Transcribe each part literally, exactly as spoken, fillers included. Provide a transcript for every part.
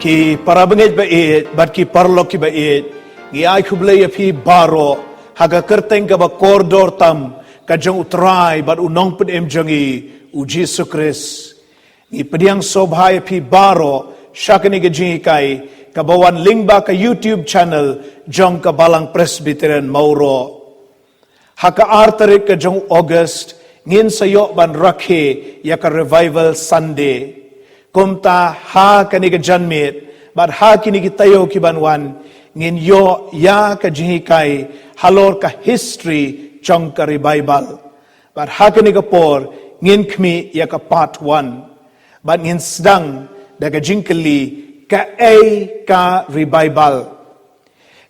Ki parabangeit ba ïeit bad ki paralok ki ba ïeit, ngi ai khublei ïa phi baroh ha ka kyrteng kaba kordor tam ka jong U Trai bad U Nongpynim jong ngi, U Jisu Khrist. Ngi pdiang sngewbha ïa phi baroh sha kane ka jinghikai kaba wan lyngba ka YouTube channel jong ka Balang Presbyterian Mawroh. Ha ka ar tarik ka jong August, ngin sa ïoh ban rakhe ïa ka Revival Sunday. Kumta ha kane ka janmiet bad ha kine ki taïew ki ban wan, ngin ïoh ïa ka jinghikai halor ka history jong ka Revival. Bad ha kane ka por ngin khmih ïa ka part one. Bad ngin sdang da ka jingkylli, kaei ka Revival?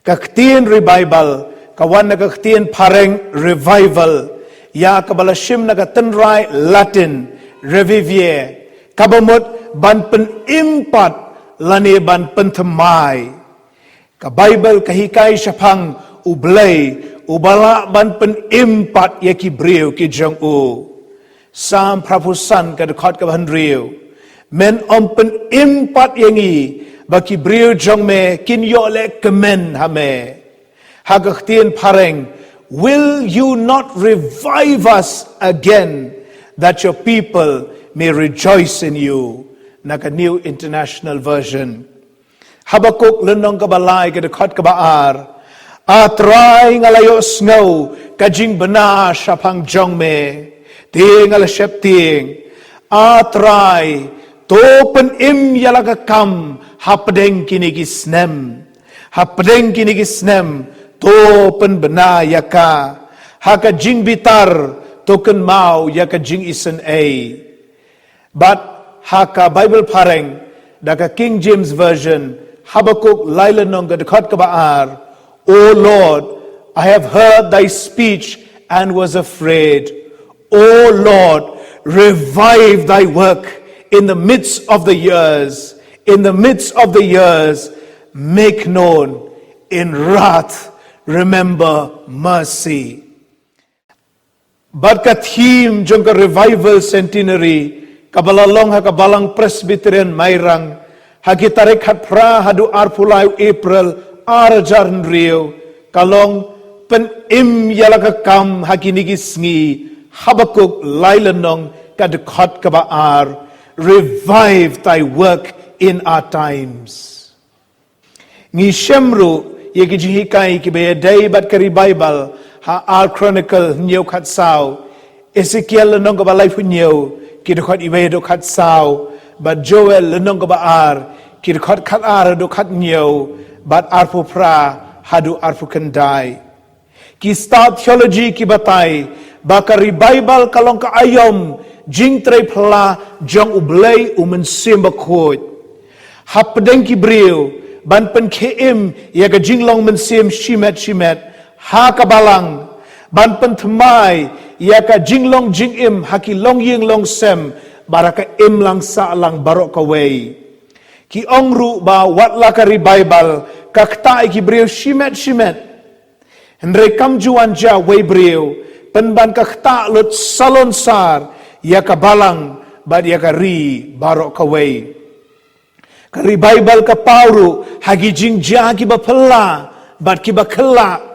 Ka ktien Revival ka wan na ka ktien phareng revival, ïa kaba la shim na ka tynrai Latin revivere, kaba mut ban pynim pat lane ban pynthymmai. Ka Baibl ka hikai shaphang U Blei uba lah ban pynim pat ïa ki briew ki jong u. Salm phra phew san ka dkhot kaba hynriew. Men ym pynim pat ïa ngi ba ki briew jong me kin ïoh lehkmen ha me. Ha ka ktien phareng, will you not revive us again, that your people may rejoice in you? Na ka New International Version. Habakuk lynnong kaba lai ka dkhot kaba ar. A Trai, nga la ïohsngew ka jingbna shaphang jong me, te nga la sheptieng. A Trai, to pynim ïa la ka kam hapdeng kine ki snem. Hapdeng kine ki snem, to pynbna ïa ka. Ha ka jingbitar, to kynmaw ïa ka jingisynei. Bad ha ka Baibl phareng, da ka King James Version, Habakuk lai lynnong ka dkhot kaba ar. O Lord, I have heard thy speech and was afraid. O Lord, revive thy work in the midst of the years. In the midst of the years, make known, in wrath, remember mercy. Bad ka theme jong ka Revival Centenary, kaba la long ha ka Balang Presbyterian Mairang, ha ki tarik khatphra haduh arphew lai April, ar hajar hynriew, ka long, pynim ïa la ka kam ha kine ki sngi. Habakuk lai lynnong ka dkhot kaba ar. Revive thy work in our times. Ngi shem ruh ïa ki jinghikai kiba ïadei bad ka Revival ha Ar Chronicle hynñiew khatsaw, Ezekiel lynnong kaba laiphew hynñiew, ki dkhot iwei haduh khatsaw, bad Joel lynnong kaba ar, ki dkhot khatar haduh khathynñiew, bad arphew phra haduh arphew khyndai. Ki stad theology ki batai ba ka Revival ka long ka aïom jingtrei phylla jong U Blei U Mynsiem Bakhuid hapdeng ki briew, ban pynkhie im ïa ka jinglong mynsiem shimet shimet ha ka balang, ban pynthymmai ïa ka jinglong jingim ha ki longïing longsem bad ha ka imlang sahlang baroh kawei. Ki ong ruh ba wat la ka Revival ka ktah ïa ki briew shimet shimet, hynrei kam ju wan jia wei briew pynban ka ktah lut salonsar ïa ka balang bad ïa ka ri baroh kawei. Ka Revival ka paw ruh ha ki jingjia kiba phylla bad kiba khlak.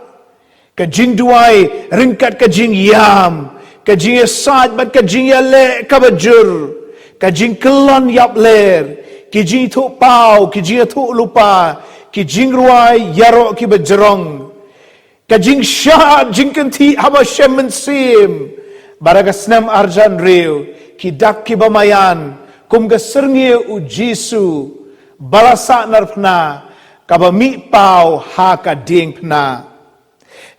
Ka jingduwai ryngkat ka jingïam, ka jingïasaid bad ka jingïaleh kaba jur, ka jingkyllon ïapler, ki jingïathuh paw, ki jingïathuh lypa, ki jingrwai ïaroh kiba jrong, ka jingshad jingkynthih haba shem mynsiem. Bad ha ka snem ar hajar hynriew, ki dak kiba maïan kum ka syrngiew U Jisu ba la sahnarphna, kaba mih paw ha ka diengphna.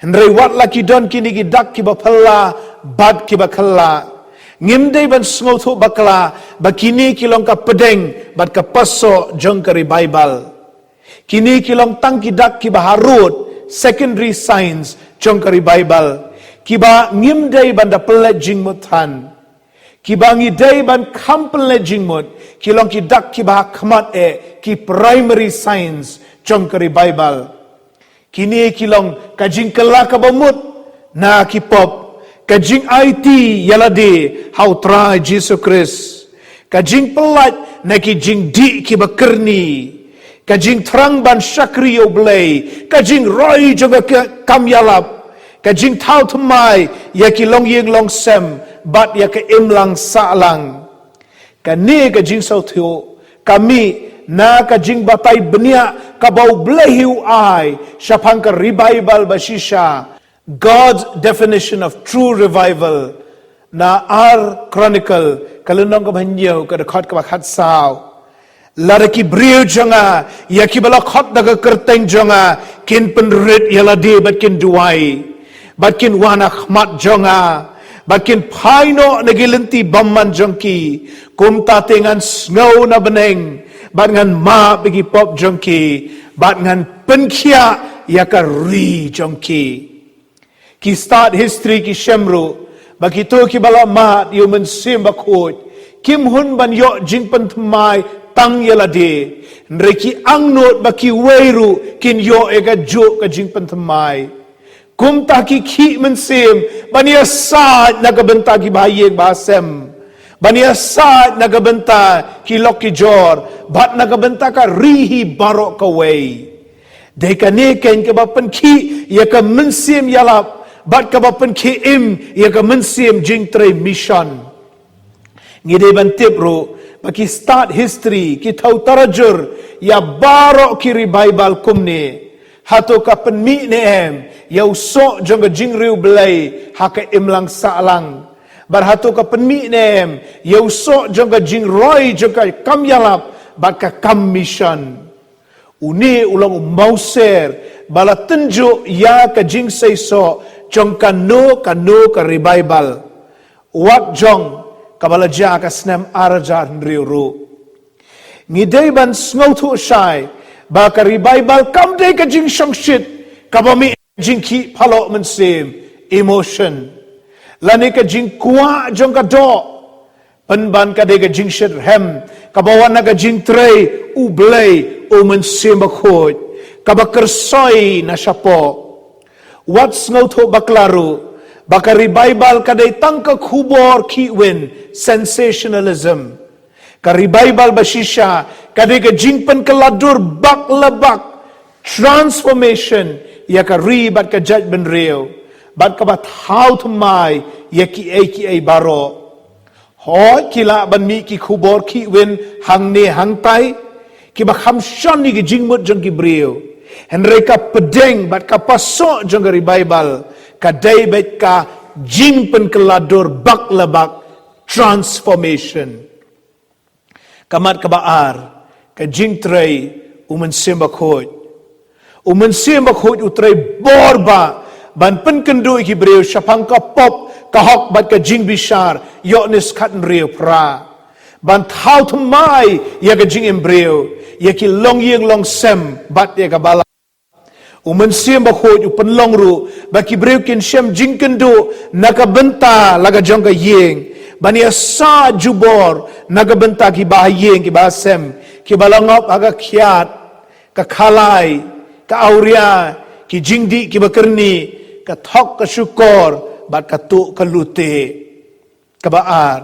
Hynrei wat la ki don kine ki dak kiba phylla bad kiba khlak, ngim dei ban sngewthuh bakla ba kine ki long ka pdeng bad ka pasoh jong ka Revival. Kine ki long tang ki dak kiba harud, secondary signs jong ka Revival, kiba ngim dei ban da pynleit jingmut than. Kiba ngi dei ban kham pynleit jingmut ki long ki dak kiba ha khmat eh, ki primary signs jong ka Revival. Kine ki long ka jingkylla kaba mut na ki pop, ka jingaiti ïalade ha U Trai Jisu Khrist, ka jingpyllait na ki jingdih kiba kyrni, Ka jingthrang ban shakri ïa U Blei, ka jingroi jong ka kam ïalap, ka jingthaw thymmai ïa ki longïing longsem bad ïa ka imlang sahlang. Kane ka jingsngewthuh ka mih na ka jingbatai bniah kaba U Blei hi u ai shaphang ka revival ba shisha. God's definition of true revival, na Ar Chronicle ka lynnong kaba hynñiew, ka dkhot kaba khatsaw. Lada ki briew jong nga, ïa kiba la khot da ka kyrteng jong nga, kin pynrit ïa lade bad kin duwai, bad kin wan ha khmat jong nga, bad kin phai noh na ki lynti bymman jong ki, kumta te ngan sngew na bneng bad ngan map ïa ki pop jong ki, bad ngan pynkhiah ïa ka ri jong ki. Ki stad history ki shem ruh ba kito kiba la mad ïa U Mynsiem Bakhuid kim hun ban ïoh jingpynthymmai tang ïa lade, hynrei ki angnud ba kiwei ruh kin ïoh ïa kajuh ka jingpynthymmai. Kumta ki khih mynsiem ban ïasaid na ka bynta ki bahaïing bahasem, ban ïasaid na ka bynta ki lok ki jor, bad na ka bynta ka ri hi baroh kawei. Dei kane keiñ kaba pynkhih ïa ka mynsiem ïalap bad kaba pynkhih im ïa ka mynsiem jingtrei mission. Ngi dei ban tip ruh ba ki stad history ki thaw tarajur ïa baroh ki revival kumne. Hato ka pynmih ne em ïa u soh jong ka jingriewblei ha ka imlang sahlang? Bad hato ka pynmih ne em ïa u soh jong ka jingroi jong ka kam ïalap bad ka kam mission? Une u long u mawser ba la tynjuh ïa ka jingseisoh jong kano kano ka revival, wat jong kaba la jia ka snem ar hajar hynriew ruh. Ngi dei ban sngewthuh shai ba ka revival kam dei ka jingshongshit kaba mih jingkhih phalok mynsiem, emotion, lane ka jingkwah jong ka doh, pynban ka dei ka jingshitrhem kaba wan na ka jingtrei U Blei U Mynsiem Bakhuid kaba kyrsoi na shapoh. Wat sngewthuh bakla ruh ba ka revival ka dei tang ka khubor khihwin, sensationalism. Ka revival ba shisha ka dei ka jingpynkylla dur bak la bak, transformation ïa ka ri bad ka jaitbynriew, bad kaba thaw thymmai ïa kiei kiei baroh. Hooid, ki lah ban mih ki khubor khihwin hangne hangtai kiba kham shon ïa ki jingmut jong ki briew, hynrei ka pdeng bad ka pasoh jong ka revival ka dei beit ka jingpynkylla dur bak la bak, transformation. Ka mat kaba ar, ka jingtrei U Mynsiem Bakhuid. U Mynsiem Bakhuid u trei bor bha ban pynkynduh ïa ki briew shaphang ka pop, ka hok bad ka jingbishar, Ïoannis khathynriew phra. Ban thaw thymmai ïa ka jingim briew, ïa ki longïing longsem bad ïa ka balang. U Mynsiem Bakhuid u pynlong ruh ba ki briew kin shem jingkynduh na ka bynta la ka jong ka ïing, ban ïasaid jubor na ka bynta ki bahaïing ki bahasem, kiba la ngop ha ka khiat, ka khalai, ka awria, ki jingdih kiba kyrni, ka thok ka shukor bad ka tuh ka lute. Kaba ar,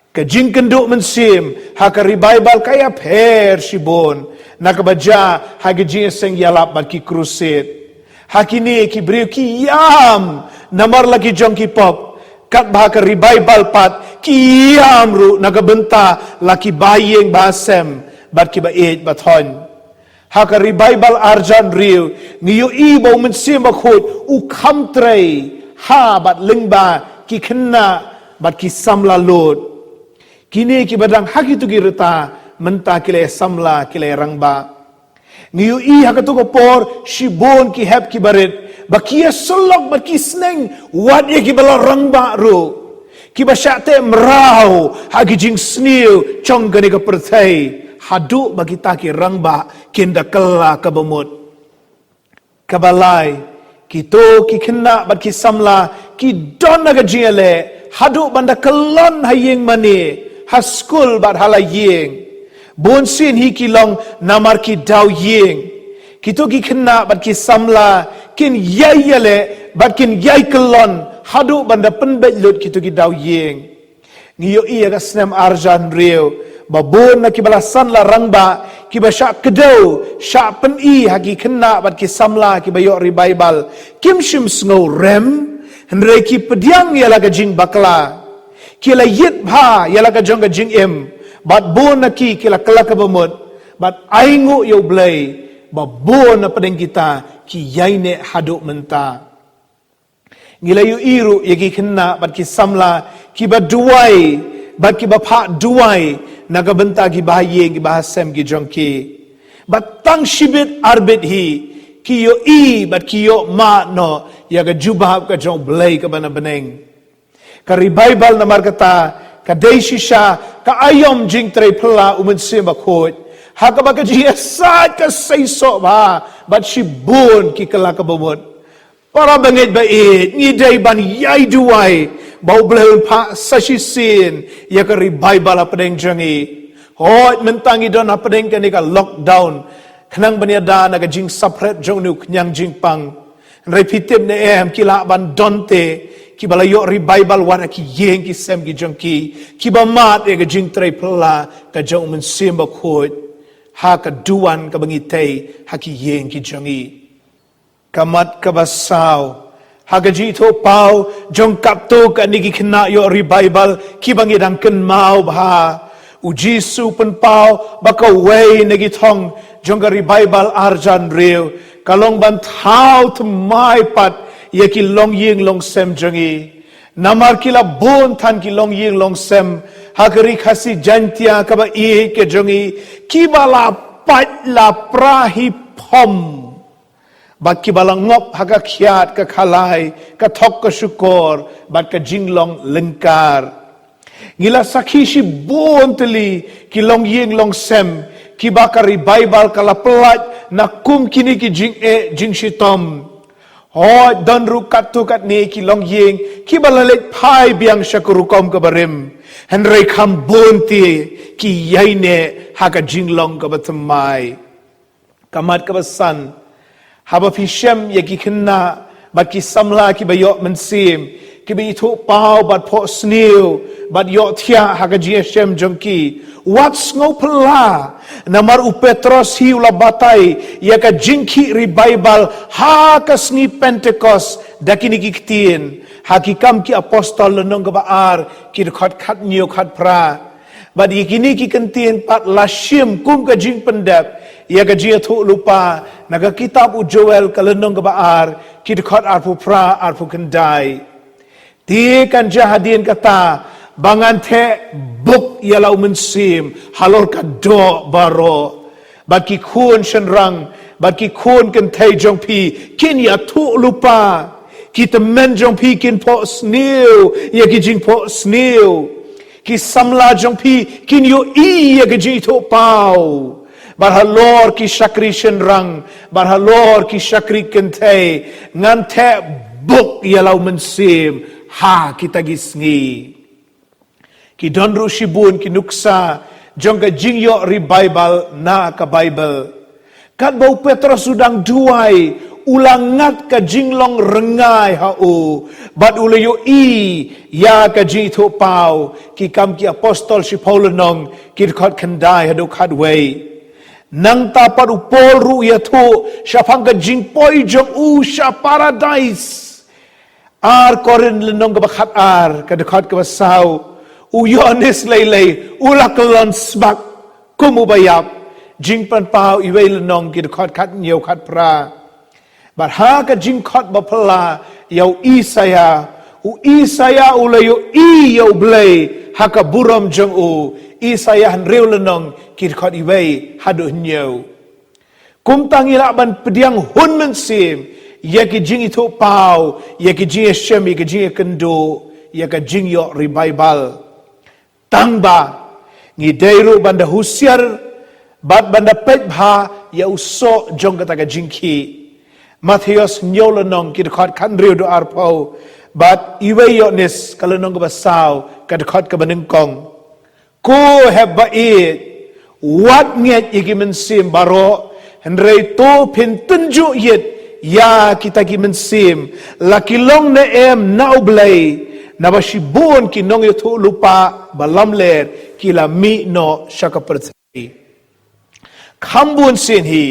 ka jingkynduh mynsiem ha ka revival ka ïapher shibun na kaba jia ha ki jingïaseng ïalap bad ki crusade. Ha kine ki briew ki ïam namar la ki jong ki pop, katba ha ka revival pat ki ïam ruh na ka bynta la ki bahaïing bahasem bad kiba ïeit ba thoiñ. Ha ka revival ar hajar hynriew, ngi ïohi ba U Mynsiem Bakhuid u kham trei ha bad lyngba ki khynnah bad ki samla lud. Kine kiba dang ha kito ki rta mynta ki la samla, ki la rangbah. Ngi ïohi ha kato ka por shibun ki hep ki barit ba ki ïasyllok bad ki sneng wat ïa kiba la rangbah ruh, kiba shah teh mraw ha ki jingsniew jong kane ka pyrthei, haduh ba kita ki rangbah kin da kylla kaba mut. Kaba lai, kito ki khynnah bad ki samla ki don ha ka jingïaleh haduh ban da kyllon ha ïing mane, ha skul bad ha la ïing. Bun sien hi ki long namar ki daw ïing. Kito ki khynnah bad ki samla kin ïai ïaleh bad kin ïai kyllon haduh ban da pynbeit lut kito ki daw ïing. Ngi ïohi ha ka snem ar hajar hynriew ba bun na kiba la san la rangbah Kiba shah kdew, shah pyni ha ki khynnah bad ki samla kiba ïoh revival, kim shym sngew rem, hynrei ki pdiang ïa la ka jingbakla. Ki la ïit bha ïa la ka jong ka jingim, bad bun na ki ki la kylla kaba mut, bad ainguh ïa U Blei ba bun na pdeng kita ki ïaineh haduh mynta. Ngi la ïohi ruh ïa ki khynnah bad ki samla kiba duwai bad kiba phah duwai na ka bynta ki bahaïing ki bahasem ki jong ki. Bad tang shibit arbit hi ki ïohi bad ki ïohmad noh ïa ka jubab ka jong U Blei kaba na bneng. Ka revival namar kata ka dei shisha ka aïom jingtrei phylla U Mynsiem Bakhuid, ha kaba ka jingïasaid ka seisoh bha bad shibun ki kylla kaba mut. Para bangeit ba ïeit, ngi dei ban ïai duwai ba U Blei un phah sa shisien ïa ka revival hapdeng jong ngi. Hooid, mynta ngi don hapdeng kane ka lockdown, khnang ban ïada na ka jingsaphriang jong une u khñiang jingpang. Hynrei phi tip ne em, ki lah ban don te kiba la ïoh revival wat ha ki ïing ki sem ki jong ki, kiba mad ïa ka jingtrei phylla ka jong U Mynsiem Bakhuid ha ka duwan kaba ngi tei ha ki ïing ki jong ngi. Ka mat kaba saw, ha ka jingïathuhpaw jong katto katne ki khynnah ïoh revival kiba ngi dang kynmaw bha, U Jisu u pynpaw ba kawei na ki thong jong ka revival arjan riew ka long ban thaw thymmai pat ïa ki longïing longsem jong ngi. Namar ki la bun than ki longïing longsem ha ka Ri Khasi Jaiñtia kaba ïeit ka jong ngi, kiba la pait la pra hi phom, bad kiba la ngop ha ka khiat ka khalai, ka thok ka shukor bad ka jinglong lyngkar. Ngi la sakhi shibun tylli ki longïing longsem kiba ka revival ka la pyllait na kum kine ki jingeh jingshitom. Hooid, don ruh katto katne ki longïing kiba la leit phai biang sha ka rukom kaba rim, hynrei kham bun te ki ïaineh ha ka jinglong kaba thymmai. Ka mat kaba san, haba phi shem ïa ki khynnah bad ki samla kiba ïoh mynsiem, kiba ïathuhpaw bad phohsniew bad ïohthiah ha ka jingïashem jong ki, wat sngew phylla, namar u Petros hi u la batai ïa ka jingkhih revival ha ka sngi Pentekost da kine ki ktien ha Ki Kam ki Apostol lynnong kaba ar, ki dkhot khathynñiew khatphra. Bad ïa kine ki kyntien pat la shim kum ka jingpyndep ïa ka jingïathuhlypa na ka kitab u Joel ka lynnong kaba ar, ki dkhot arphew phra arphew khyndai. Te kan jia hadien kata ba ngan theh buk ïa la u mynsiem halor ka doh baroh. Bad ki khun shynrang bad ki khun kynthei jong phi kin ïathuhlypa. Ki tymmen jong phi kin phohsniew ïa ki jingphohsniew. Ki samla jong phi kin ïohi ïa ki jingïathuhpaw. Bad halor ki shakri shynrang bad halor ki shakri kynthei, ngan theh buk ïa la u mynsiem ha kita ki sngi. Ki don ruh shibun ki nuksa jong ka jingïoh revival na ka Baibl. Katba u Petros u dang duwai, u la ngat ka jinglong rngai ha u, bad u la ïohi ïa ka jingïathuhpaw. Ki Kam ki Apostol shiphew lynnong, ki dkhot khyndai haduh khatwei. Nangta pat u Paul ruh u ïathuh shaphang ka jingpoi jong u sha paradais. Ar Korinth lynnong kaba khatar, ka dkhot kaba saw. U Ïoannis lei lei u la kyllon sbak kum uba ïap. Jingpynpaw iwei lynnong, ki dkhot khathynñiew khatphra. Bad ha ka jingkhot ba phylla ïa u Isaïah, u Isaïah u la ïohi ïa u Blei ha ka burom jong u. Isaïah hynriew lynnong, ki dkhot iwei haduh hynñiew. Kumta ngi lah ban pdiang hun mynsiem ïa ki jingïathuhpaw, ïa ki jingïashem, ïa ki jingïakynduh, ïa ka jingïoh revival. Tangba ngi dei ruh ban da husiar bad ban da peit bha ïa u soh jong kata ka jingkhih. Mathaios hynñiew lynnong, ki dkhot khathynriew haduh arphew, bad iwei Ïoannis ka lynnong kaba saw, ka dkhot kaba nyngkong. Ko hep ba ïeit, wat ngeit ïa ki mynsiem baroh, hynrei to phin tynjuh ïit ïa kita ki mynsiem, la ki long ne em na U Blei. Naba shibun ki nongïathuhlypa ba lamler ki la mih noh sha ka pyrthei. Kham bun sien hi,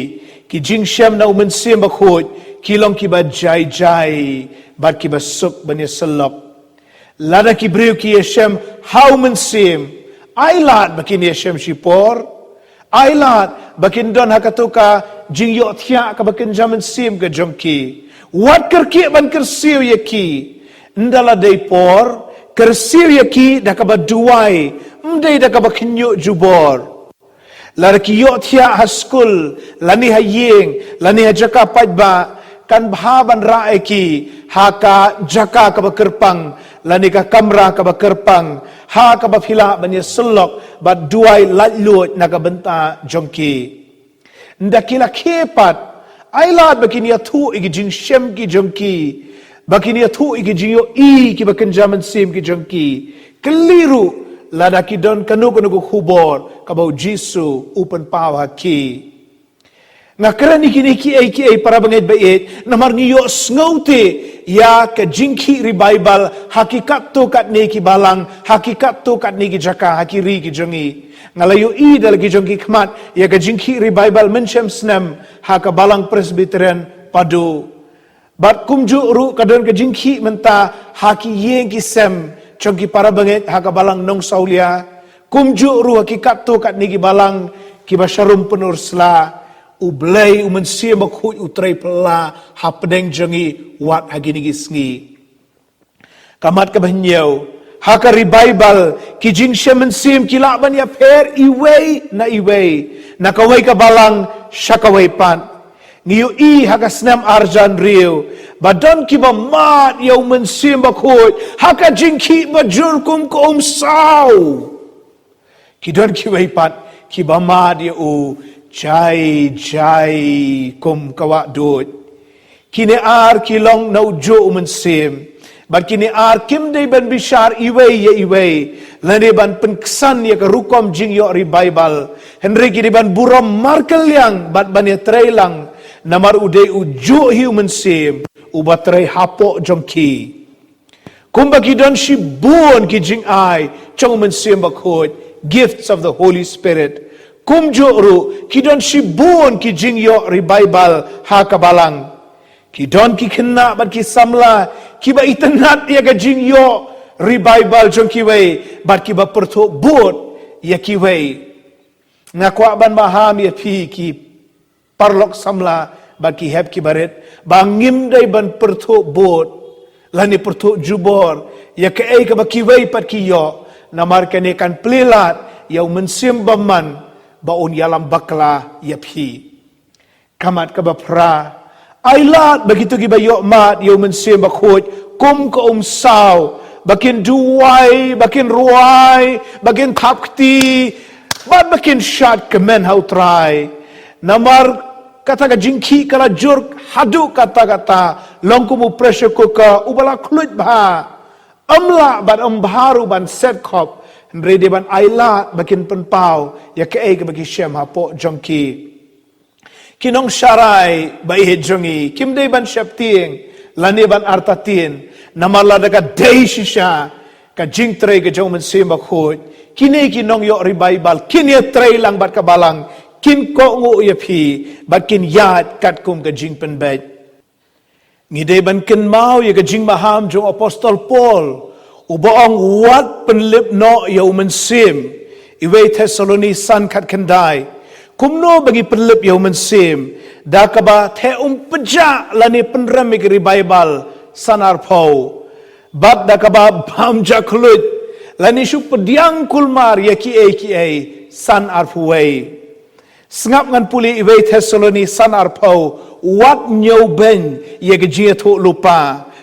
ki jingshem na u Mynsiem Bakhuid ki long kiba jai jai bad kiba suk ban ïasyllok. Lada ki briew ki ïashem ha u Mynsiem, ai lad ba kin ïashem shipor. Ai lad ba kin don ha kato ka jingïohthiah kaba kynja mynsiem ka jong ki. Wat kyrkieh ban kyrsiew ïa ki. Ynda la dei por, kyrsiew ïa ki da kaba duwai, ym dei da kaba khynñiuh jubor. Lada ki ïohthiah ha skul, lane ha ïing, lane ha jaka paidbah, kan bha ban rah ïa ki ha ka jaka kaba kyrpang, lane ka kamra kaba kyrpang, ha kaba phi lah ban ïasyllok bad duwai laitluid na ka bynta jong ki. Ynda ki la khie pat, ai lad ba kin ïathuh ïa ki jingshem ki jong ki, ba kin ïathuh ïa ki jingïohi kiba kynja mynsiem ki jong ki. Kylli ruh lada ki don kano kano ka khubor kaba u Jisu u pynpaw ha ki. Nga kren ïa kine kiei kiei, para bangeit ba ïeit, namar ngi ïohsngew te ïa ka jingkhih revival ha ki katto katne ki balang, ha ki katto katne ki jaka, ha ki ri ki jong ngi. Nga la ïohi da la ki jong ki khmat ïa ka jingkhih revival mynshem snem ha ka Balang Presbyterian Padu. Bad kumjuh ruh ka don ka jingkhih mynta ha ki ïing ki sem jong ki para bangeit ha ka Balang Nongsawlia. Kumjuh ruh ha ki katto katne ki balang kiba sharum Pynursla. U Blei u Mynsiem Bakhuid u trei phylla hapdeng jong ngi wat ha kine ki sngi. Ka mat kaba hynñiew, ha ka revival ki jingshem mynsiem ki lah ban ïapher iwei na iwei, na kawei ka balang sha kawei pat. Ngi ïohi ha ka snem arhajar hynriew ba don kiba mad ïa u Mynsiem Bakhuid ha ka jingkhih bajur kum ka umsaw. Ki don kiwei pat kiba mad ïa u jai jai kum ka wah duid. Kine ar ki long na u juh u Mynsiem. Bad kine ar kim dei ban bishar iwei ïa iwei, lane ban pynksan ïa ka rukom jingïoh revival. Hynrei ki dei ban burom markylliang bad ban ïatreilang, namar u dei u juh hi u Mynsiem uba trei hapoh jong ki. Kumba ki don shibun ki jingai jong u Mynsiem Bakhuid, gifts of the Holy Spirit, kumjuh ruh ki don shibun ki jingïoh revival ha ka balang. Ki don ki khynnah bad ki samla kiba itynnad ïa ka jingïoh revival jong kiwei bad kiba pyrthuh bud ïa kiwei. Nga kwah ban maham ïa phi ki paralok samla bad ki hep ki barit ba ngim dei ban pyrthuh bud lane pyrthuh jubor ïa kaei kaba kiwei pat ki ïoh, namar kane kan plie lad ïa u Mynsiem Bymman ba un ïalam bakla ïa phi. Ka mat kaba phra, ai lad ba kito kiba ïoh mad ïa u Mynsiem Bakhuid kum ka umsaw ba kin duwai, ba kin rwai, ba kin thap kti bad ba kin shad kmen ha u Trai. Namar kata ka jingkhih ka la jur haduh katta katta, long kum u pressure cooker uba la khluit bha. Ym lah bad ym bha ruh ban set khop, hynrei dei ban ai lad ba kin pynpaw ïa kaei kaba ki shem hapoh jong ki. Ki nongsharai ba ïeit jong ngi, kim dei ban sheptieng lane ban artatien, namar lada ka dei shisha ka jingtrei ka jong u Mynsiem Bakhuid, kine ki nongïoh revival kin ïatreilang bad ka balang, kin kohnguh ïa phi bad kin ïaid katkum ka jingpynbeit. Ngi dei ban kynmaw ïa ka jingmaham jong u Apostol Paul, uba ong, wat pynlip noh ïa u Mynsiem, Iwei Thessaloni san khatkhyndai. Kumno ba ngi pynlip ïa u Mynsiem? Da kaba theh umpjah lane pynrem ïa ka revival san arphew, bad da kaba bam jakhluit lane shu pdiang kulmar ïa kiei kiei san arphew wei. Sngap ngan pule Iwei Thessaloni san arphew, wat ñiewbeiñ ïa ka jingïathuhlypa,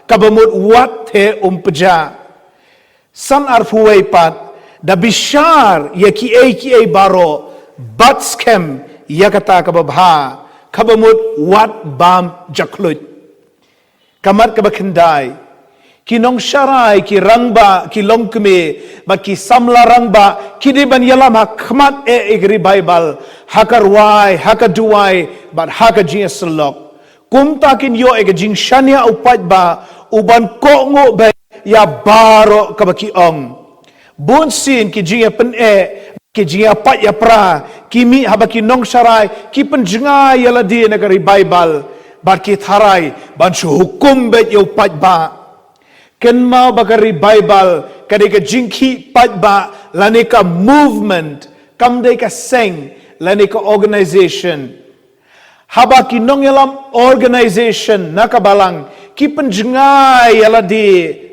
kaba mut wat theh umpjah. San arphew wei pat, da bishar ïa kiei kiei baroh, bad skhem ïa kata kaba bha, kaba mut wat bam jakhluit. Ka mat kaba khyndai, ki nongsharai, ki rangbah, ki longkmie bad ki samla rangbah ki dei ban ïalam ha khmat eh ïa ka revival, ha ka rwai, ha ka duwai bad ha ka jingïasyllok. Kumta kin ïoh ïa ka jingshaniah u paidbah, u ban kohnguh beit ïa baroh kaba ki ong. Bun sien ki jingïapyneh, ki jingïapait ïapra, Ki mih haba ki nongsharai ki pynjngai ïa lade na ka revival, bad ki tharai ban shu hukum beit ïa u paidbah. Kynmaw ba ka revival ka dei ka jingkhih paidbah lane ka movement, kam dei ka seng lane ka organization. Haba ki nongïalam organization na ka balang ki pynjngai ïa lade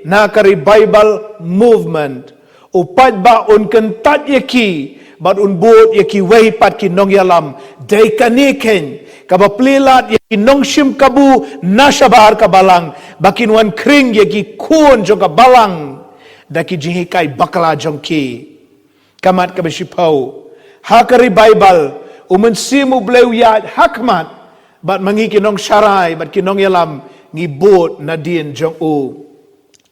na ka revival movement, u paidbah un kyntait ïa ki bad un bud ïa kiwei pat ki nongïalam. Dei kane keiñ kaba plie lad ïa ki nongshim kabu na shabar ka balang ba kin wan khring ïa ki khun jong ka balang da ki jinghikai bakla jong ki. Ka mat kaba shiphew, ha ka revival u Mynsiem U Blei u ïaid ha khmat, bad ma ngi ki nongsharai bad ki nongïalam ngi bud nadien jong u.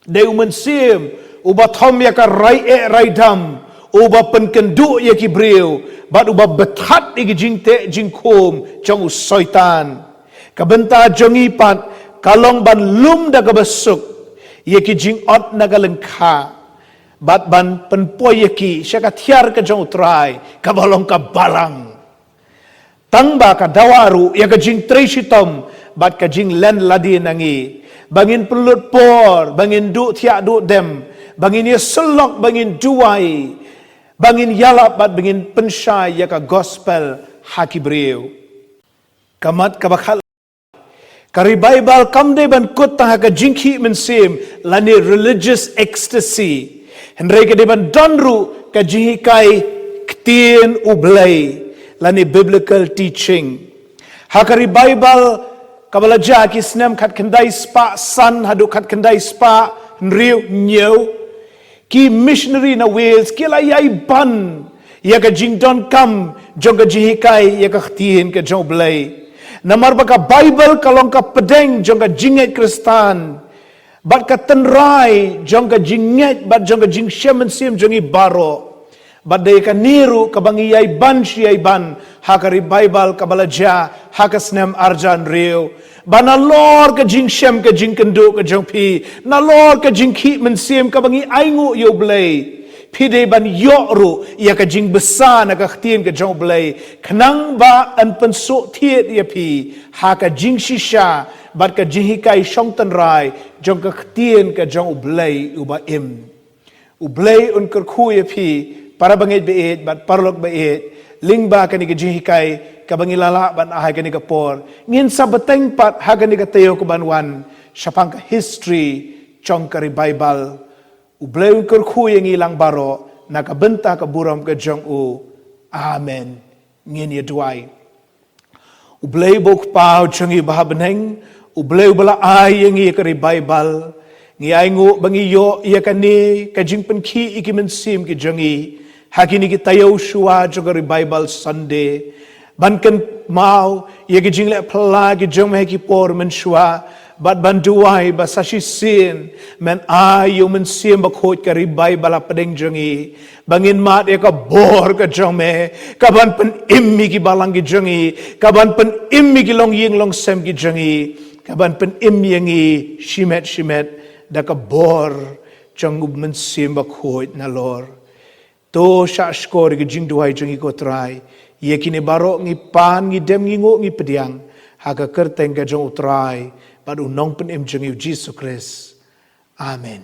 Dei u Mynsiem uba thom ïa ka rai eh rai dam, uba pynkynduh ïa ki briew, bad uba bthat ïa ki jingteh jingkhum jong u Soitan. Ka bynta jong ngi pat ka long ban lum da kaba suk ïa ki jingot na ka lyngkha, bad ban pynpoi ïa ki sha ka thiar ka jong U Trai kaba long ka balang. Tang ba ka dawa ruh ïa ka jingtrei shitom bad ka jinglen lade na ngi, ba ngin pynlut por, ba ngin duh thiah duh dem, ba ngin ïasyllok, ba ngin duwai, ba ngin ïalap bad ba ngin pynshai ïa ka gospel ha ki briew. Ka mat kaba khat, ka revival kam dei ban kut tang ha ka jingkhih mynsiem lane religious ecstasy. Hynrei ka dei ban don ruh ka jinghikai ktien U Blei lane biblical teaching. Ha ka revival kaba la jia ki snem khatkhyndai spah san haduh khatkhyndai spah hynriew hynñiew, ki missionary na Wales ki la ïai ban ïa ka jingdonkam jong ka jinghikai ïa ka ktien ka jong U Blei. Namar ba ka Bible ka long ka pdeng jong ka jingngeit Khristan, bad ka tynrai jong ka jingngeit bad jong ka jingshem mynsiem jong ngi baroh. Bad dei kane ruh kaba ngi ïai ban shi ïai ban ha ka revival kaba la jia ha ka snem arhajar hynriew, ba nalor ka jingshem ka jingkynduh ka jong phi, nalor ka jingkhih mynsiem kaba ngi ainguh ïa U Blei, phi dei ban ïoh ruh ïa ka jingbsa na ka ktien ka jong U Blei, khnang ba yn pynsuhthied ïa phi ha ka jingshisha bad ka jinghikai shong tynrai jong ka ktien ka jong U Blei uba im. U Blei un kyrkhu ïa phi, para bangeit baieit bad paralok baieit, lyngba kane ka jinghikai kaba ngi la lah ban ai ha kane ka por. Ngin sa bteng pat ha kane ka taïew kaban wan shaphang ka history jong ka revival. U Blei un kyrkhu ïa ngi lang baroh na ka bynta ka burom ka jong u. Amen. Ngin ïa duwai. U Blei uba U Kpa jong ngi uba ha bneng, U Blei uba la ai ïa ngi ïa ka revival, ngi ainguh ba ngi ïoh ïa kane ka jingpynkhih ïa ki mynsiem ki jong ngi ha kine ki taïew shuwa jong ka Revival Sunday, ban kynmaw ïa ki jingleh phylla ki jong me ha ki por mynshuwa, bad ban duwai ba sa shisien men ai ïa U Mynsiem Bakhuid ka revival hapdeng jong ngi, ba ngin mad ïa ka bor ka jong me kaban pynim ïa ki balang ki jong ngi, kaban pynim ïa ki longïing longsem ki jong ngi, kaban pynim ïa ngi shimet shimet da ka bor jong U Mynsiem Bakhuid nalor. To shah shkor ïa ki jingduwai jong ngi ko Trai. Ïa kine baroh ngi pan, ngi dem, ngi nguh, ngi pdiang ha ka kyrteng ka jong U Trai bad U Nongpynim jong ngi U Jisu Khrist. Amen.